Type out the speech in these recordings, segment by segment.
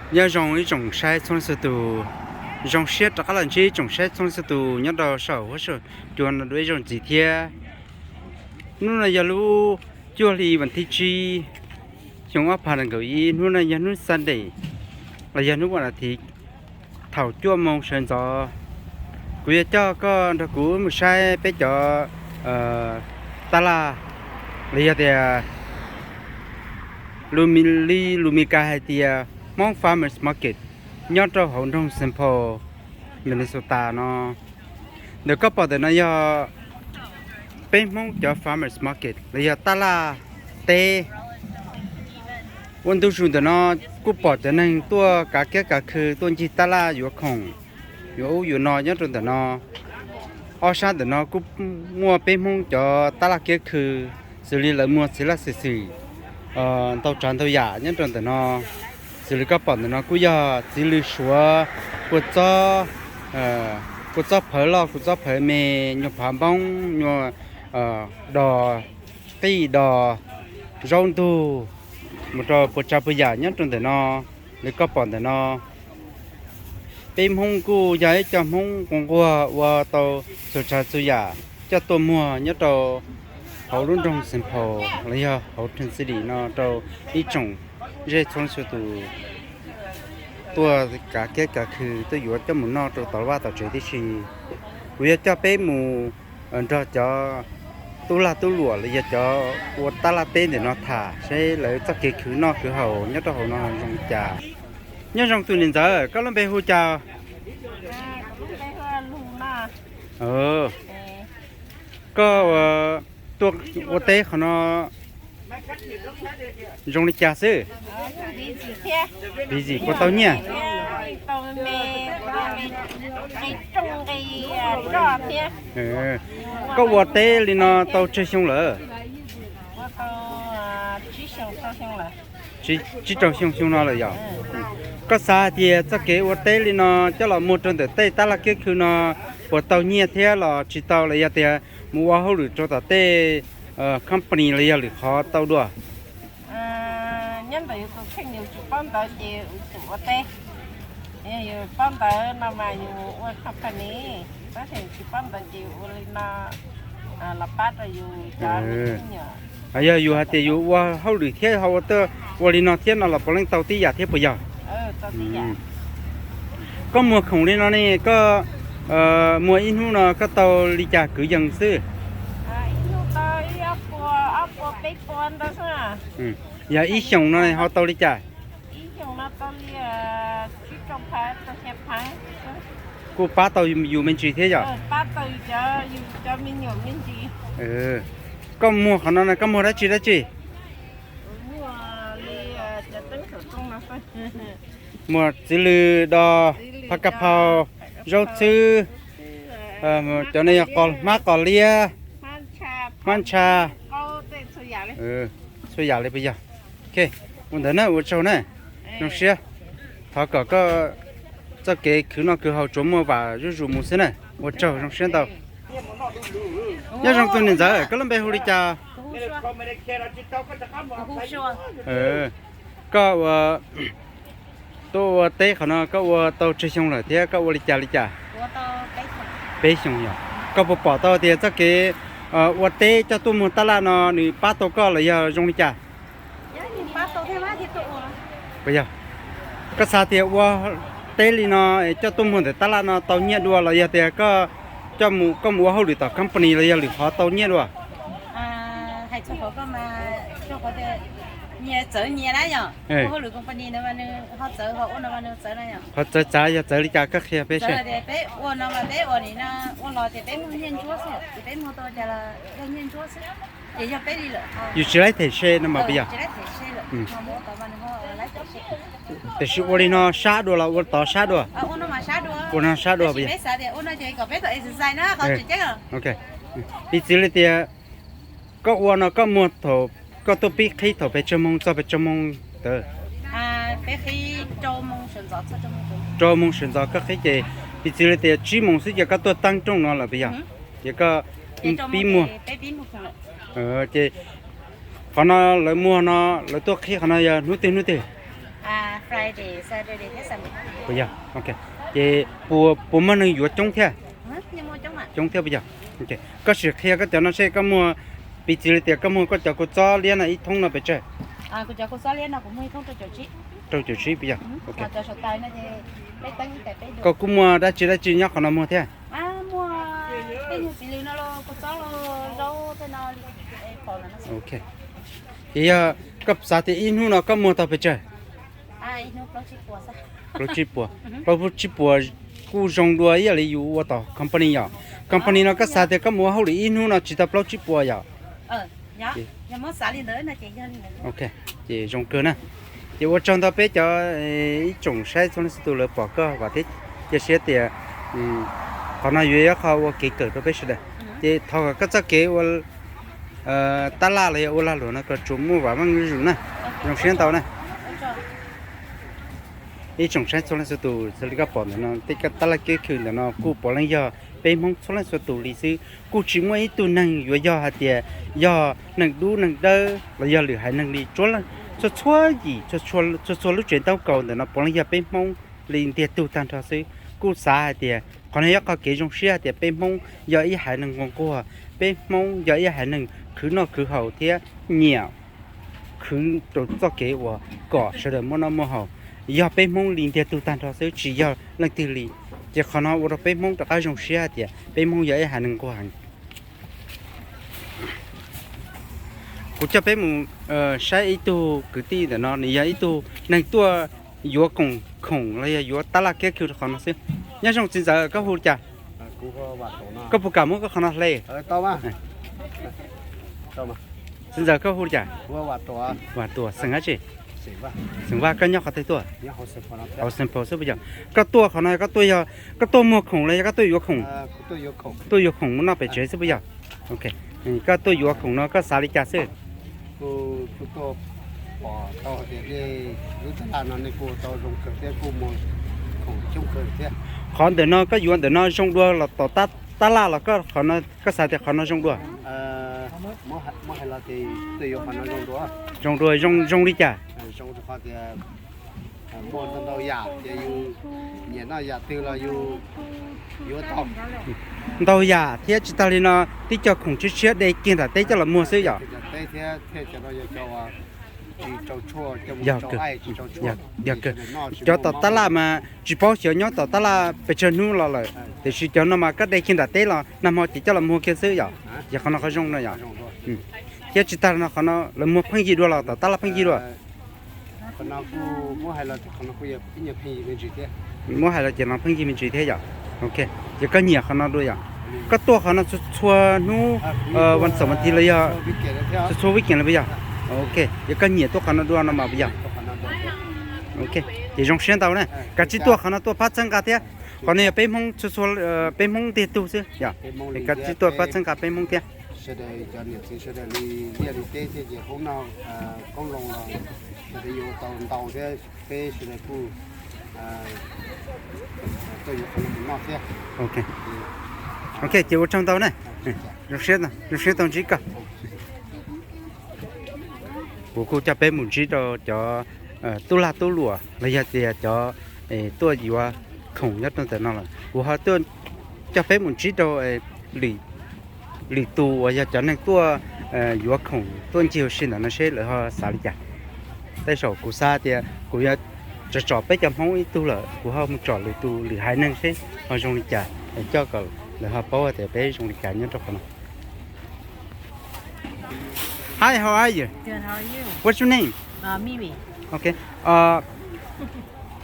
Nyob zoo ib tsoom saib txhua leej txhua tus, zoo siab rov qab los ntsib ib tsoom saib txhua leej txhua tus nyob rau saum huab saum cua no dua ib zaug ntxiv thiab. Hnub no yog lub cuaj hli vas thib tsib, xyoo ob phav nees nkaum ib, hnub no yog hnub Sunday los yog hnub vas thiv. Thaum cuaj moo sawv ntxov, kuv yuav coj koj nrog kuv mus saib peb cov tab laj, los yog tias lus, li lus Mis Kas hais tias Hmoob Farmers Market, nyob rau hauv nroog Saint Paul, Minnesota no. Ntawm koj pom ntawm no yog peb Hmoob cov Farmers Market los yog tab laj teb. Ua ntu zus ntawm no kuj pom cov neeg tuaj kav kiab kav khw tuaj ncig tab laj yuav khoom, yuav ub yuav no nyob rau ntawm no. Ob sab ntawm no kuj muaj peb Hmoob cov tab laj kiab khw, xws li lawv muag txiv laj xwm xwm ntau tsav ntau yam nyob rau ntawm no. Xws li koj pom ntawm no kuj yog txiv lws suav, kua txob, kua txob phawv loj, kua txob phawv me, nyuag phav npoob, nyuag dos, qij dos, zaub ntug, mus rau puas tsav puas yam nyob rau ntawm no. Li koj pom ntawm no, peb Hmoob kuj yog ib co Hmoob quas nquag ua tau txhua tsav txhua yam coj tuaj muag nyob rau hauv lub nroog Saint Paul los yog hauv Twin City no rau ib tsoom zej txhua leej txhua tus tuaj kav kiab kav khw tuaj yuav coj mus noj rau tom vaj tom tsev tib si. Kuv yuav coj peb mus nrog cov tub lag tub luam los yog cov ua tab laj teb ntawm no tham seb lawv txoj kev khwv noj khwv haus nyob rau hauv no zoo li cas. Nyob zoo tus niam ntxawm, koj lub npe hu cas? Koj tuaj ua teb qhov no zoo li cas xwb? Busy puas tau nyiaj? Koj ua teb li no tau tsawg xyoo lawm? Tsib rau xyoo xyoo no lawm yog? Koj xav hais tias txoj kev ua teb li no coj los muag rau ntawm tej tab laj kiab khw no puas tau nyiaj thiab los tsis tau, los yog tias mus ua hauj lwm rau tom tej company los yog lwm qhov tau dua? Nyob ntawm yus tus kheej yus tsis paub ntawv ces yus ua teb. Yog yus paub ntawv no mas yus ua company, tab sis tsis paub ntawv ces ua li no los pab rau yus cov me nyuam. Yog yus hais tias yus ua hauj lwm thiab ho ua li no thiab no los puav leej tau tib yam thiab puas yog? Koj muag khoom li no ne, koj muag ib hnub no koj tau li cas kwv yees xwb? Yog ib xyoos no ho tau li cas? Kuj pab tau yus me ntsis thiab yog? Koj muag qhov no no koj muag dab tsi dab tsi? Muag txiv lws, dos, phav ka phau, zaub txhwb, cov no yog qos hmab qos liab, hmab ntsha, txhua yam li puas yog? Ok, ua ntawd na, ua tsaug na, zoo siab. Thov kom koj txoj kev khwv noj khwv haus tsuas muaj vam zuj zus mus xwb na, ua tsaug zoo siab ntau. Nyob zoo tus niam ntxawm, koj lub npe hu li cas? Koj ua, tuaj ua teb qhov no koj ua tau tsawg xyoo lawm thiab koj ua li cas li cas? Peb xyoo yog. Koj puas pom tau tias txoj kev ua teb coj tuaj muag tab laj no nws pab tau koj los yog zoo li cas? Puas yog? Koj xav tias ua teb li no coj tuaj muag ntawm tab laj no tau nyiaj dua los yog tias koj mus ua hauj lwm tom company los yog lwm qhov tau nyiaj dua? Qhov txawv txav yog txawv li cas koj qhia peb seb. Yus tsis laib them se no mas puas yog? Tiam sis ua li no sab dua los ua tod sab dua? Ua no sab dua puas yog? Piv txwv li tias koj ua no koj muag thaum koj tuaj pib qhib thaum pes tsawg moos txog pes tsawg moos ntawd? Rau moos sawv ntxov koj qhib ces piv txwv li tias tsib moos xwb ces koj tuaj taab rooj no lawm puas yog? Ces koj pib muag. Ces qhov no lawv muag no, lawv tuaj qhib qhov no yog hnub twg hnub twg? Friday, Saturday thiab Sunday. Puas yog? Ok. Ces puas, puas muaj neeg yuav coob thiab? Coob thiab puas yog? Ok. Koj sim qhia koj cov no seb koj muag, piv txwv li tias koj muag koj cov kua txob liab no ib thoob no pes tsawg? Rau caum tsib puas yog? Ok. Koj kuj muag dab tsi dab tsi nyob qhov no muag thiab? Ok. Ces yog koj xav tias ib hnub no koj muag tau pes tsawg? Plaub tsib puas. Plaub tsib puas kuj zoo dua ib yam li yus ua tom company yom. Company no koj xav tias koj mus ua hauj lwm ib hnub no tsis tau plaub tsib puas yom? Ok, ces zoo kawg na. Ces ua tsaug ntau peb cov ib tsoom saib txhua leej txhua tus lawv pom koj vam thiab cia siab tias qhov no yuav yog qhov ua kev kawm rau peb sawv daws. Ces thov kom koj txoj kev ua tab laj los yog ua lag luam no kom tsuas muaj vam meej zuj zus na. Zoo siab ntau na. Ib tsoom saib txhua leej txhua tus, xws li koj pom ntawm no tej tab laj kiab khw ntawm no kuj puav leej yog peb Hmoob txhua leej txhua tus li xwb. Kuj tsis muaj ib tug neeg yuav yog hais tias yog neeg dub neeg dawb los yog lwm haiv neeg li. Txhua txhua yim, txhua txhua lub tsev ntaub kaus ntawm no puav leej yog peb Hmoob li ntiag tug tag nrho xwb. Kuj xav hais tias qhov no yog qhov kev zoo siab hais tias peb Hmoob yog ib haiv neeg nquag nquag, peb Hmoob yog ib haiv neeg khwv noj khwv haus thiab nyiam khwv rau txoj kev uas kom sawv daws muaj noj muaj haus. Yog peb Hmoob li ntiag tug tag nrho xwb, tsis yog leej twg li. Ces qhov no ua rau peb Hmoob rov qab zoo siab hais tias peb Hmoob yog ib haiv neeg nquag heev. Kuv coj peb mus saib ib tug kwv tij ntawm no, nws yog ib tug neeg tuaj yuav khoom los yog yuav tab laj kiab khw rau qhov no xwb. Nyob zoo txiv ntxawm, koj hu li cas? Koj puas kam muab koj qhov no hle? Txiv ntxawm, koj hu li cas? Vam Tuam, xeem dab tsi? Xeem Vaj. Koj nyob qhov twg tuaj? Hauv Saint Paul xwb puas yog? Koj tuaj qhov no koj tuaj yog koj tuaj muag khoom los yog koj tuaj yuav khoom? Tuaj yuav khoom mus noj pem tsev xwb puas yog? Ok. Koj tuaj yuav khoom no koj xav li cas xwb? Qhov ntawm no koj yuav ntawm no zoo dua los tom tab laj los koj xav tias qhov no zoo dua? Zoo dua, zoo li cas? Ntau yam thiab tsis tag li no, tib co khoom tshiab tshiab de kiag nram teb coj los muag xwb yom? Yog kawg. Cov tom tab laj mas tsis paub xyov nyob tom tab laj pes tsawg hnub los lawm, tiam sis cov no mas koj de kiag nram teb los nag hmo ces coj los muag kiag xwb yom? Yog qhov no qhov zoo no yom? Thiab tsis tag li no qhov no lawv muag pheej yig dua los tom tab laj pheej yig dua? Muab hais los ces no pheej yig me ntsis thiab yom? Ok, ces koj nyiam qhov no dua yom? Koj tuaj qhov no txhua txhua hnub, vas xaum vas thiv los yog txhua txhua weekend los puas yog? Ok, ces koj nyiam tuaj qhov no dua no mas puas yog? Ok, ces zoo siab ntau na. Kav tsij tuaj qhov no tuaj pab txhawb nqa thiab. Qhov no yog peb Hmoob txhua txhua, peb Hmoob ntiag tug xwb yom? Kav tsij tuaj pab txhawb nqa peb Hmoob thiab. Ok, ces ua tsaug ntau na. Zoo siab, zoo siab tau ntsib koj. Kuv kuj coj peb mus ntsib rau cov tub lag tub luam los yog tias cov tuaj yuav khoom nyob rau ntawm no lawm. Kuv ho tuaj coj peb mus ntsib rau lwm tus uas yog cov neeg tuaj yuav khoom tuaj ncig ua si ntawm no seb lawv ho xav li cas. Tej zaum kuv xav tias kuv yuav tsom peb cov Hmoob ib tug lawm, kuv ho mus tsom lwm tus lwm haiv neeg seb ho zoo li cas, coj kom lawv ho paub tias peb zoo li cas nyob rau qhov no. Hi, how are you? Good, how are you? What's your name? Uh, Mimi. Okay. Uh,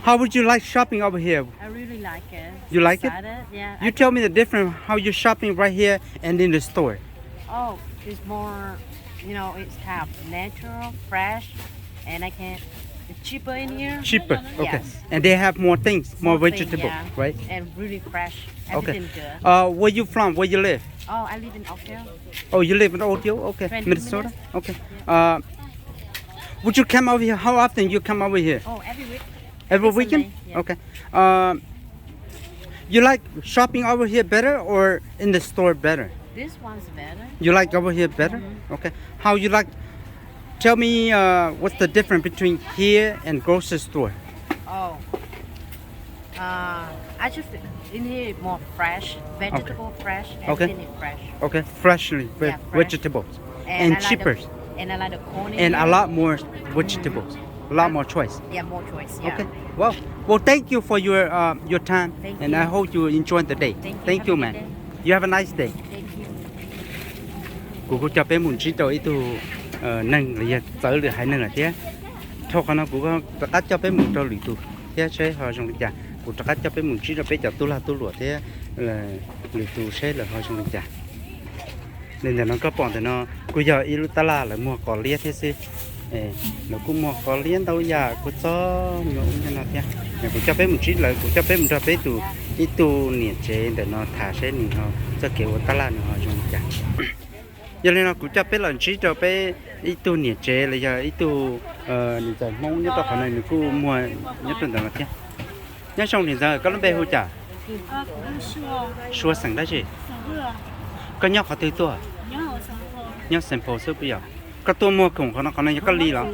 how would you like shopping over here? I really like it. You like it? Excited, yeah. You tell me the difference how you shopping right here and in the store. Oh, it's more, you know, it's have natural, fresh, and I can, it's cheaper in here. Cheaper, okay. Yes. And they have more things, more vegetable, yeah, right? And really fresh. Okay. Everything good. Uh, where you from? Where you live? Oh, I live in Oakville. Oh, you live in Oakville? Okay, Minnesota? Okay. Uh, would you come over here? How often you come over here? Oh, every week. Every weekend? Recently, yeah. Okay. Uh, you like shopping over here better or in the store better? This one's better. You like over here better? Mm-hmm. Okay. How you like? Tell me, uh, what's the difference between here and grocery store? Uh, I just in here more fresh, vegetable fresh, and okay, finish fresh. Okay, freshly ve- yeah, fresh, vegetables and, and I like cheaper the, and I like the corn in and here. A lot more vegetables, a lot more choice. Yeah, more choice. Yeah. Okay. Well, well, thank you for your uh, your time, thank and you. I hope you enjoy the day. Thank you. Thank you, man. You have a nice day. Thank you. Kuv kuj coj peb mus ntsib rau ib tug neeg los yog txawv lwm haiv neeg lawm thiab. Dhau qhov no kuv rov qab coj peb mus rau lwm tus thiab seb ho zoo li cas. Kuv rov qab coj peb mus ntsib rau peb cov tub lag tub luam thiab lwm tus seb lawv ho zoo li cas. Li ntawm no koj pom ntawm no kuj yog ib lub tab laj lawv muag qos liab thiab xwb. Lawv kuj muag qos liab ntau yam kua txob nyob no thiab. Kuv coj peb mus ntsib lawv, kuv coj peb mus nrog peb tus ib tug niam tsev ntawm no tham seb nws ho txoj kev ua tab laj nws ho zoo li cas. Yog li no kuv coj peb los ntsib rau peb ib tug niam tsev los yog ib tug niam ntxawm Hmoob nyob rau qhov no nws kuj muag nyob rau ntawm no thiab. Nyob zoo niam ntxawm, koj lub npe hu cas? Sua xeem dab tsi? Koj nyob qhov twg tuaj? Nyob Xeem Pos xwb puas yog? Koj tuaj muag khoom qhov no, qhov no yog koj li los?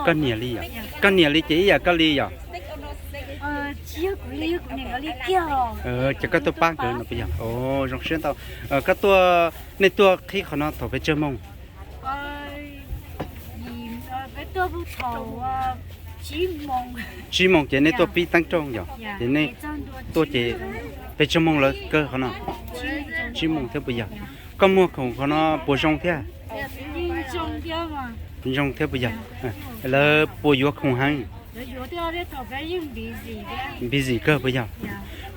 Koj niam li yom? Koj niam li ces ib yam koj li yom? Ces koj tuaj pab nkawd no puas yog? Zoo siab ntau. Koj tuaj, nej tuaj qhib qhov no thaum pes tsawg moos? Tsib moos ces nej tuaj pib teeb rooj yom? Ces nej tuaj ces pes tsawg moos lawv kawg qhov no? Tsib moos thiab puas yog? Koj muag khoom qhov no puas zoo thiab? Zoo thiab puas yog? Lawv puas yuav khoom heev? Busy kawg puas yog?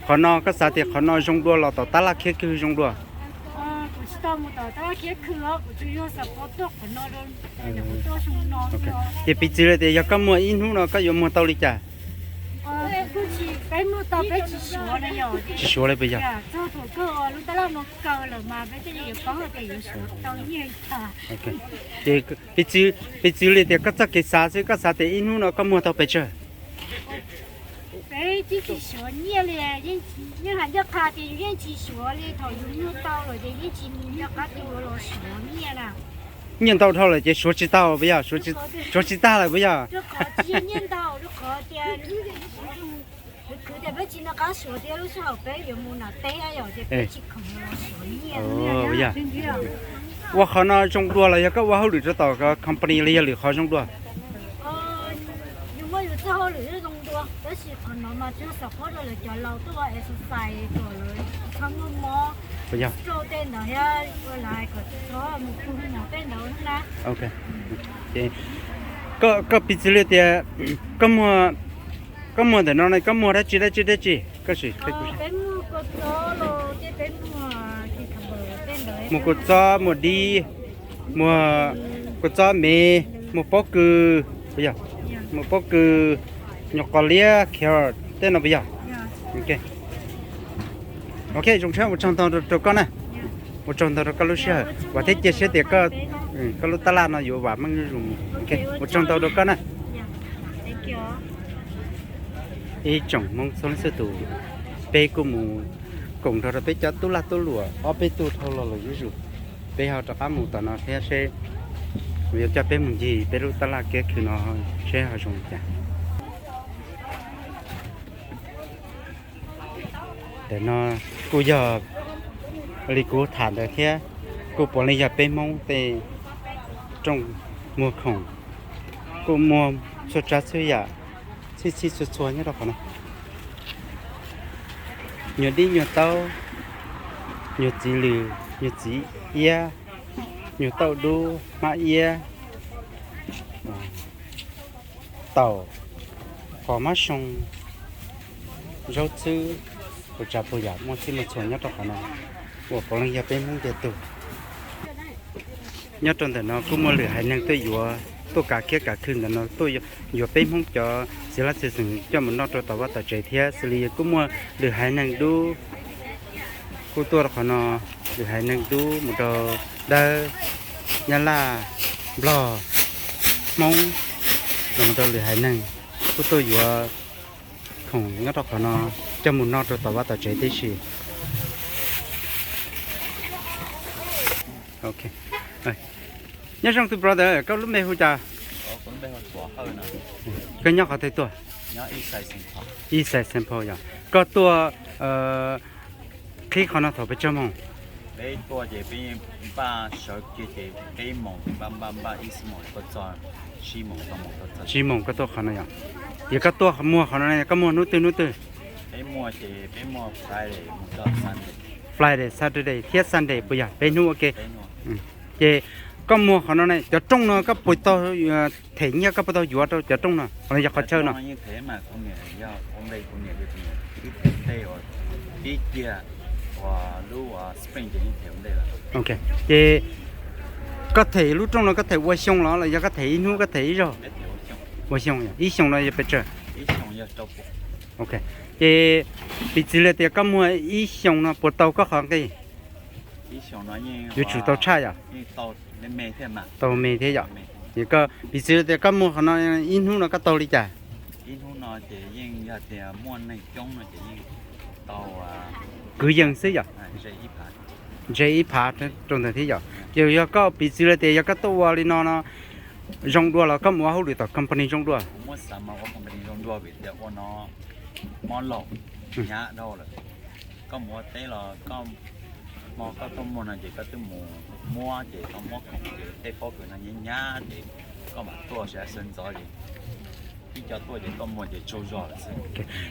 Qhov no koj xav tias qhov no zoo dua los tom tab laj khiab khw zoo dua? Ces piv txwv li tias yog koj muag ib hnub no koj yuav muag tau li cas? Tsis suav li puas yog? Ces piv txwv li tias koj txoj kev xav xwb, koj xav tias ib hnub no koj muag tau pes tsawg? Nyiaj ntau dhau lawm ces suav tsis tau puas yog? Suav tsis tag lawm puas yog? Ua qhov no zoo dua los yog koj ua hauj lwm rau tom company los yog lwm qhov zoo dua? Puas yog? Koj piv txwv li tias koj muag, koj muag ntawm no koj muag dab tsi dab tsi dab tsi? Koj sim, muag kua txob, muag dib, muag kua txob me, muag pob kws, puas yog? Muag pob kws, nyuam qos liab, carrot tej no puas yog? Ok, zoo siab, ua tsaug ntau rau koj na. Ua tsaug ntau rau koj lub sij hawm, vam thiab cia siab tias koj lub tab laj no yuav vam meej zuj zus. Ua tsaug ntau rau koj na. Ib tsoom Hmoob txhua leej txhua tus, peb kuj mus koom nrog rau peb cov tub lag tub luam ob peb tug dhau los lawm zuj zus. Peb ho rov qab mus tom no thiab seb yuav coj peb mus ncig peb lub tab laj kiab khw no seb ho zoo li cas. Ntawm no kuj yog li kuv tham ntawd thiab, kuj puav leej yog peb Hmoob tej rooj muag khoom, kuj muag txhua tsav txhua yam, txhij txhij txhua txhua nyob rau qhov no. Nyuag dib nyuag taub, nyuag txiv lws, nyuag txiv iab, nyuag tauj dub, hmab iab, taum, qos mab soo, zaub txhwb, ua tsav puas yam muaj txhij muaj txhua nyob rau qhov no, uas puav leej yog peb Hmoob ntiag tug. Nyob rau ntawm no kuj muaj lwm haiv neeg tuaj yuav, tuaj kav kiab kav khw ntawm no tuaj yuav peb Hmoob cov txiv laj txiv xeem coj mus noj rau tom vaj tom tsev thiab. Xws li kuj muaj lwm haiv neeg dub kuj tuaj rau qhov no, lwm haiv neeg dub mus rau dawb, nyab laj, nplog, hmoob, los mus rau lwm haiv neeg kuj tuaj yuav khoom nyob rau qhov no coj mus noj rau tom vaj tom tsev tib si. Nyob zoo tus brother, koj lub npe hu cas? Koj nyob qhov twg tuaj? East Side Saint Paul yog. Koj tuaj qhib qhov no thaum pes tsawg moos? Peb tuaj ces peb npaj sawv kiag ces peb moos, npaj npaj npaj ib xuab moos tuaj txog tsib moos, tsib moos koj tuaj qhov no yog. Ces koj tuaj muag qhov no, koj muag hnub twg hnub twg? Friday, Saturday thiab Sunday puas yog? Peb hnub ua ke. Ces koj muag qhov no ne, cov rooj no koj puas tau them nyiaj, koj puas tau yuav rau cov rooj no los yog qhov chaw no? Ces koj them lub rooj no koj them ua xyoo los los yog koj them ib hnub koj them ib zaug? Ua xyoo, ib xyoo no yog pes tsawg? Ces piv txwv li tias koj muag ib xyoo no puas tau koj qhov nqi? Yuav tsum tau tshaj yom? Tau me thiab yom? Ces koj piv txwv li tias koj muag qhov no ib hnub no koj tau li cas? Kwv yees xwb yom? Ze ib phav rau ntawd thiab yom? Ces yog koj piv txwv li tias yog koj tuaj ua li no no zoo dua los koj mus ua hauj lwm tom company zoo dua?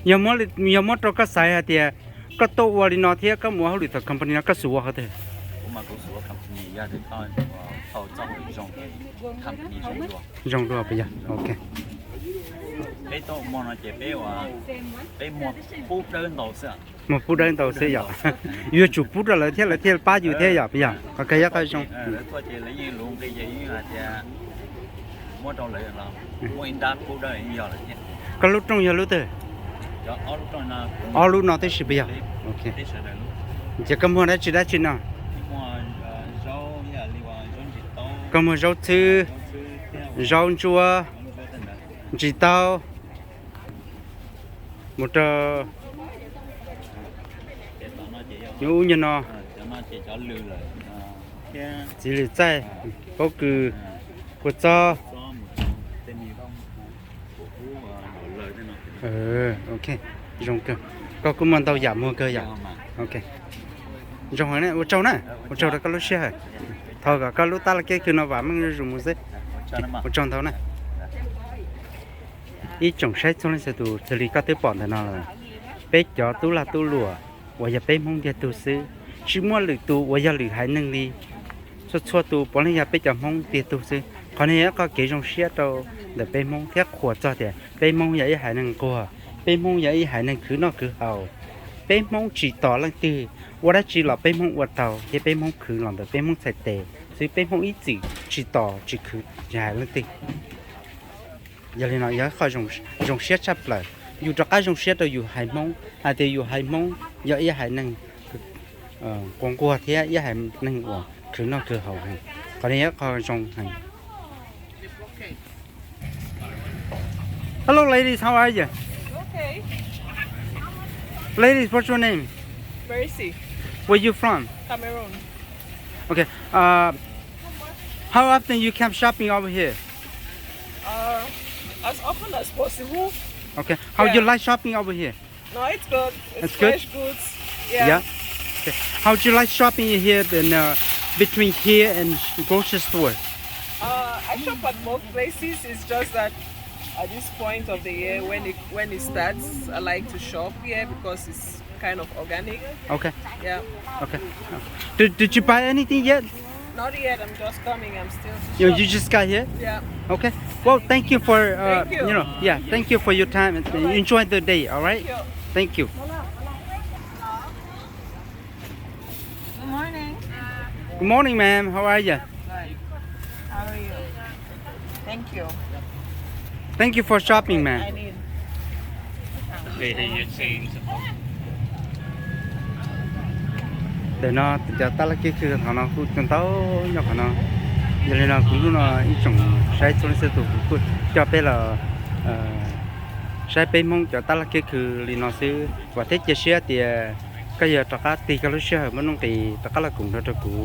Yog muab rau koj xaiv hais tias koj tuaj ua li no thiab koj mus ua hauj lwm tom company no koj xav ua qhov twg? Zoo dua puas yog? Ok. Muag pub dawb ntau xwb yom? Yuav tsum pub rau lawv thiab lawv thiaj pab yus thiab yom, puas yog? Qhov kawg yog qhov zoo. Koj lub rooj yog lub twg? Ob lub no tib si puas yog? Ok. Ces koj muag dab tsi dab tsi no? Koj muag zaub txhwb, zaub ntsuab, ntsis taub, mus rau nyob ub nyob no, txiv lws txaij, pob kws, kua txob. Ok, zoo kawg. Koj kuj muaj ntau yam muag kawg yom? Ok. Zoo heev na, ua tsaug na, ua tsaug rau koj lub sij hawm. Thov kom koj lub tab laj keb khw no vam meej zuj zus mus xwb. Ua tsaug ntau na. Ib tsoom saib txhua leej txhua tus, xws li koj twb pom ntawm no lawm, peb cov tub lag tub luam uas yog peb Hmoob ntiag tug xwb, tsis muaj lwm tus uas yog lwm haiv neeg li. Txhua txhua tus puav leej yog peb cov Hmoob ntiag tug xwb. Qhov no yog ib qho kev zoo siab rau ntawm peb Hmoob thiab qhuas txog tias peb Hmoob yog ib haiv neeg nquag, peb Hmoob yog ib haiv neeg khwv noj khwv haus. Peb Hmoob tsis tos leej twg, ua dab tsi los peb Hmoob ua tau thiab peb Hmoob khwv los ntawm peb Hmoob txhais tes xwb, peb Hmoob ib txwm tsis tos tsis khwv tsis hais leej twg. Yog li no yog qhov zoo siab tshaj plaws, yus rov qab zoo siab rau yus haiv Hmoob hais tias yus haiv Hmoob yog ib haiv neeg quas nquag thiab ib haiv neeg uas khwv noj khwv haus heev. Qhov no yog qhov zoo heev. Hello, ladies. How are you? Okay. Ladies, what's your name? Mercy. Where you from? Cameroon. Okay. Uh, how often you come shopping over here? Uh, as often as possible. Okay. How you like shopping over here? No, it's good. It's good? Fresh goods. Yeah. Yeah. Okay. How do you like shopping here than uh, between here and grocery store? Uh, I shop at both places. It's just that at this point of the year, when it when it starts, I like to shop here because it's kind of organic. Okay. Yeah. Okay. Did, did you buy anything yet? Not yet. I'm just coming. I'm still. You, you just got here? Yeah. Okay. Well, thank you for uh, Thank you. You know, yeah. Thank you for your time and enjoy the day. All right. Thank you. Thank you. Good morning. Good morning, ma'am. How are you? Good. How are you? Thank you. Thank you for shopping, ma'am. I need. Ntawm no cov tab laj keb khw qhov no kuj ntau nyob qhov no. Yog li no kuv hnub no ib tsoom saib txhua leej txhua tus kuv kuj coj peb los saib peb Hmoob cov tab laj keb khw li no xwb. Vam thiab cia siab tias koj yuav rov qab tig koj lub sij hawm muaj nuj nqis rov qab los koom nrog rau kuv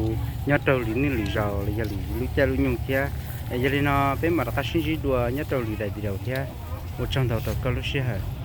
nyob rau lwm hnub lwm zaus los yog lwm lub caij lub nyoog thiab. Yog li no peb mam rov qab sib ntsib dua nyob rau lwm daim video thiab. Ua tsaug ntau rau koj lub sij hawm.